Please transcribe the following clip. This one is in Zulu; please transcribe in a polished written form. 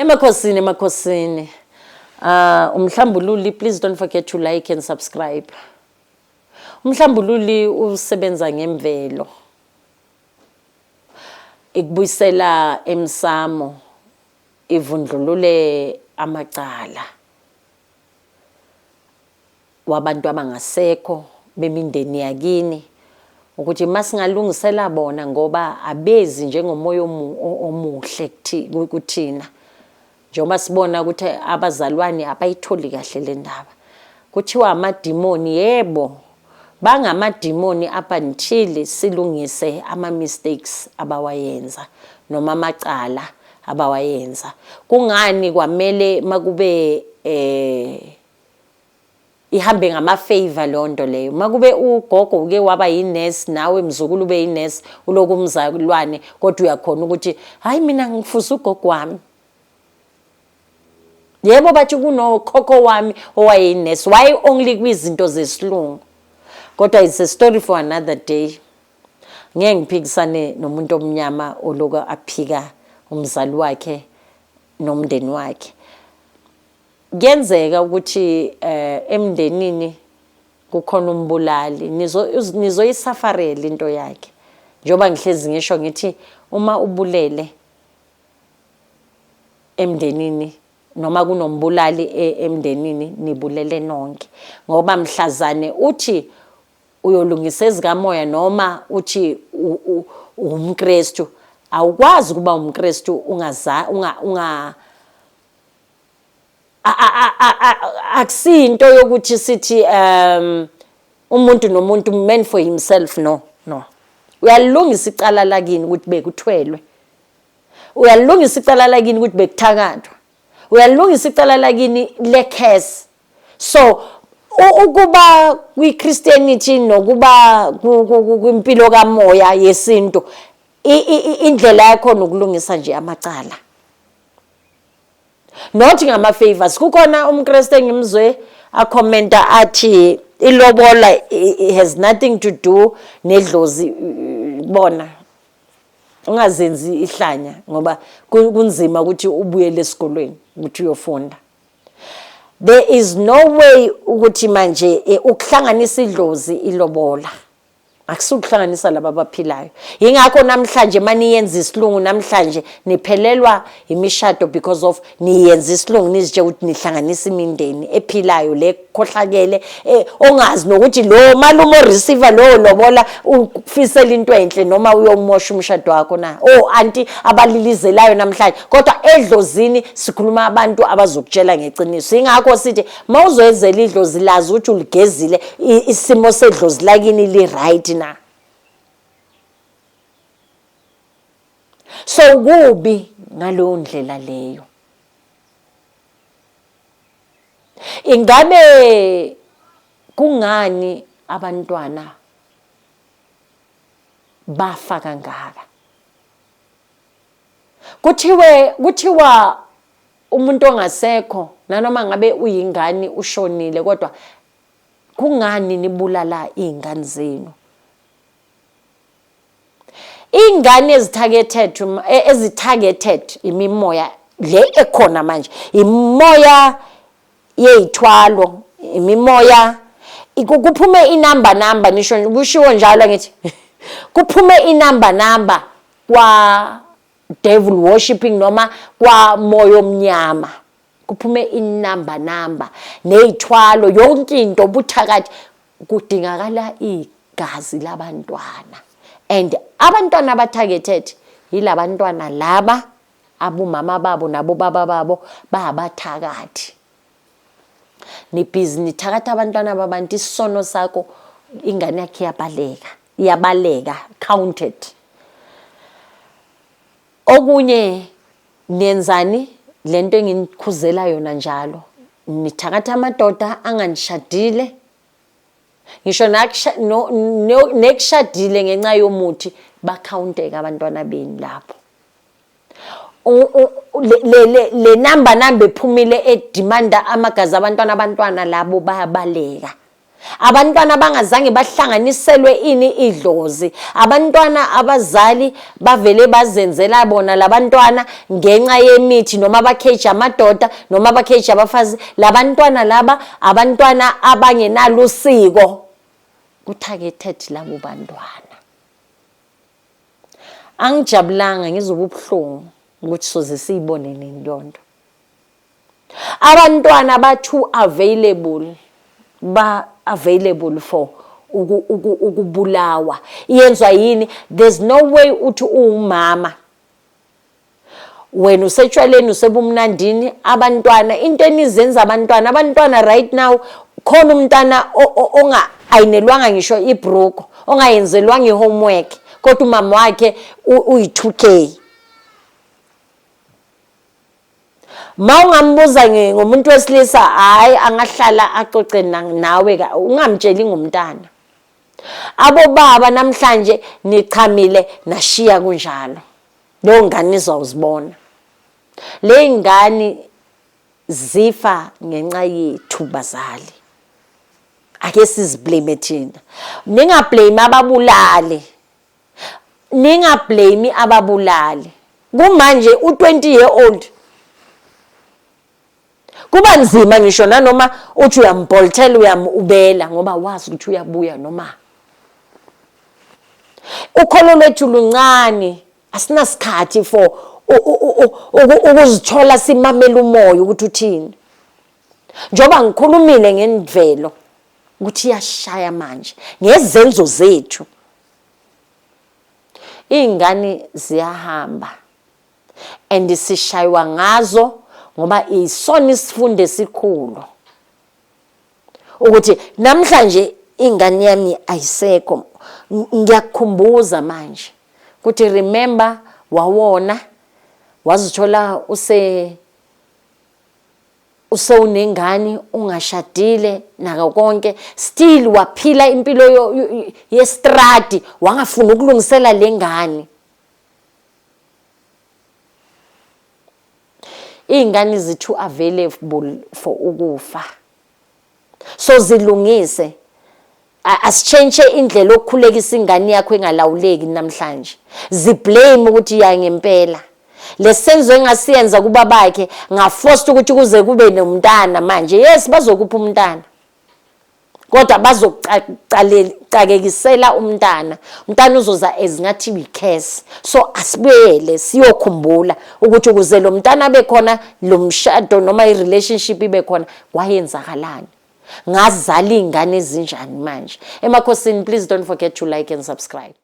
Emakhosini, emakhosini. Umhlambululi, please don't forget to like and subscribe. Umhlambululi usebenza ngemvelo. Ikubuyisela emsamo, ivundlulule amacala wabantu abangasekho bemindeni yakini ukuthi masingalungisela bona ngoba abezi njengomoya omuhle kuthina, njengoba sibona ukuthi abazalwane abayitholi kahle le ndaba. Kuthiwa amadimoni, yebo, bangamadimoni up until silungise ama-mistakes abawayenza noma amacala abawayenza. Kungani kwamele makube ihambe ngama-favor leyo nto leyo? Makube ugogo uke waba yinesi, nawe mzukulu ube yinesi, uloku umzalwane, kodwa uyakhona ukuthi hayi, mina ngifuza ugogo wami. Yebo, bathi kunokhokho wami owayeyinesi. Why only kwizinto zesilungu? Kodwa it's a story for another day. Ngeke ngiphikisane nomuntu omnyama oloku aphika umzali wakhe nomndeni wakhe. Kuyenzeka ukuthi emndenini kukhona umbulali, nizoyisafarela into yakhe. Njengoba ngihlezi ngisho ngithi uma ubulele emndenini noma kunombulali emndenini, nibulele nonke, ngoba mhlazane uthi uyolungisa ezikamoya noma uthi umKristu, awukwazi ukuba umKristu ungaza unga unga akusinto yokuthi sithi umuntu nomuntu, man for himself. No, no, uyalungisa icala lakini ukuthi bekuthwelwe, uyalungisa icala lakini ukuthi bekuthakathwa, uyalungisa icala lakini le-curse. So ukuba kwi-Christianity nokuba kwimpilo kamoya yesintu, indlela yakhona ukulungisa nje amacala, not ngama-favors. Kukhona umKristu engimzwe a-commenta athi ilobola has nothing to do nedlozi. Bona, ungazenzi ihlanya, ngoba kunzima ukuthi ubuyele esikolweni ukuthi uyofunda. There is no way ukuthi manje ukuhlanganisa idlozi ilobola akusukuhlanganisa laba abaphilayo. Yingakho namhlanje maniyenza isilungu, namhlanje niphelelwa imishado because of niyenza isilungu, nizitshe ukuthi nihlanganisa imindeni ephilayo le khohlakele, ongazi nokuthi lo malume o-receiver lowo lobola ukufisela into enhle noma uyomosha umshado wakho na. Oh, anti abalilizelayo namhlanje, kodwa edlozini sikhuluma abantu abazokutshela ngeqiniso. Ingakho sithi mawuzoyenzela idlozi, lazi ukuthi uligezile, isimo sedlozi lakini li-right na. So kubi ngaleyo ndlela leyo. Ingabe kungani abantwana bafa kangaka? Kuthiwe, kuthiwa umuntu ongasekho, nanoma ngabe uyingane ushonile, kodwa kungani nibulala iy'ngane zenu? Iy'ngane ezi-targeted imimoya le ekhona manje, imoya yey'thwalo, imimoya kuphume inamba namba, nisho kushiwo njalo, ngithi kuphume inamba namba kwa devil worshiping noma kwa moya omnyama, kuphume inamba namba ney'thwalo, yonke into buthakathi. Kudingakala igazi labantwana, and abantwana aba-targeted yilabantwana laba abomama babo nabobaba babo bayabathakathi. Nibhizi nithakatha abantwana babantu. Isono sakho, ingane yakhe iyabaleka, iyabaleka, counted. Okunye niyenzani lento enginikhuzela yona njalo? Nithakatha amadoda anganishadile, ngisho nekushadile ngenxa yomuthi, bakhawunteka abantwana benu lapho. Le namba namba ephumile edimanda amagazi abantwana, abantwana labo bayabaleka. Abantwana abangazange bahlanganiselwe ini idlozi. Abantwana abazali bavele bazenzela bona labantwana ngenxa yemithi, noma bakheja amadoda noma bakheja abafazi. Labantwana laba abantwana abangenalusiko, ku-targeted labo bantwana. Angijabulanga, ngizoba ubuhlungu ukuthi soze siyibone nini lonto. Abantwana ba too available, ba available for ukubulawa. Iyenzwa yini? There's no way uthi uwumama wena usetshwaleni, usebumnandini, abantwana into enizenza abantwana right now, khona umntana onga-ayinelwanga ngisho ibruko, ongayenzelwanga i-homework, kodwa umama wakhe uyi-2K. Ma ungambuza ngomuntu wesilisa, hhayi, angahlala acoce nawe, ungamtsheli ngomntana. Abobaba namhlanje nichamile nashiya kunjalo, leyo ngane izawuzibona. Le ngane zifa ngenxa yethu bazali. Ake siziblame thina, ningablame ababulali, ningablame ababulali. Kumanje u20 year old kuba nzima, ngisho nanoma uthi uyambolthela, uyamubela, ngoba wazi ukuthi uyabuya. Noma ukholo lwethu luncane, asinasikhathi for ukuzithola simamela umoya ukuthi uthini. Njengoba ngikhulumile ngemvelo ukuthi iyashaya manje ngezenzo zethu, iy'ngane ziyahamba and sishaywa ngazo, ngoba isona isifundo esikhulu ukuthi namhlanje ingane yami ayisekho. Ngiyakukhumbuza manje ukuthi remember, wawona wazithola usewunengane ungashadile nako konke, still waphila impilo yestradi, wangafuni ukulungisela lengane. Iy'ngane zi-too available for ukufa, so zilungise. Asitshentshe indlela yokukhulekisa ingane yakho engalawuleki namhlanje. Ziblame ukuthi ya, ngempela lesenzo engasiyenza kubabakhe ngaforced ukuthi kuze kube nomntana manje. Yes, bazokupha umntana, kodwa bazokucakekisela umntana. Umntana uzoza ezingathi yi-curse. So asibuyele siyokhumbula ukuthi ukuze lo mntana abe khona, lo mshado noma i-relationship ibe khona, kwayenzakalani, ngazala iy'ngane ezinjani. Manje emakhosini, please don't forget to like and subscribe.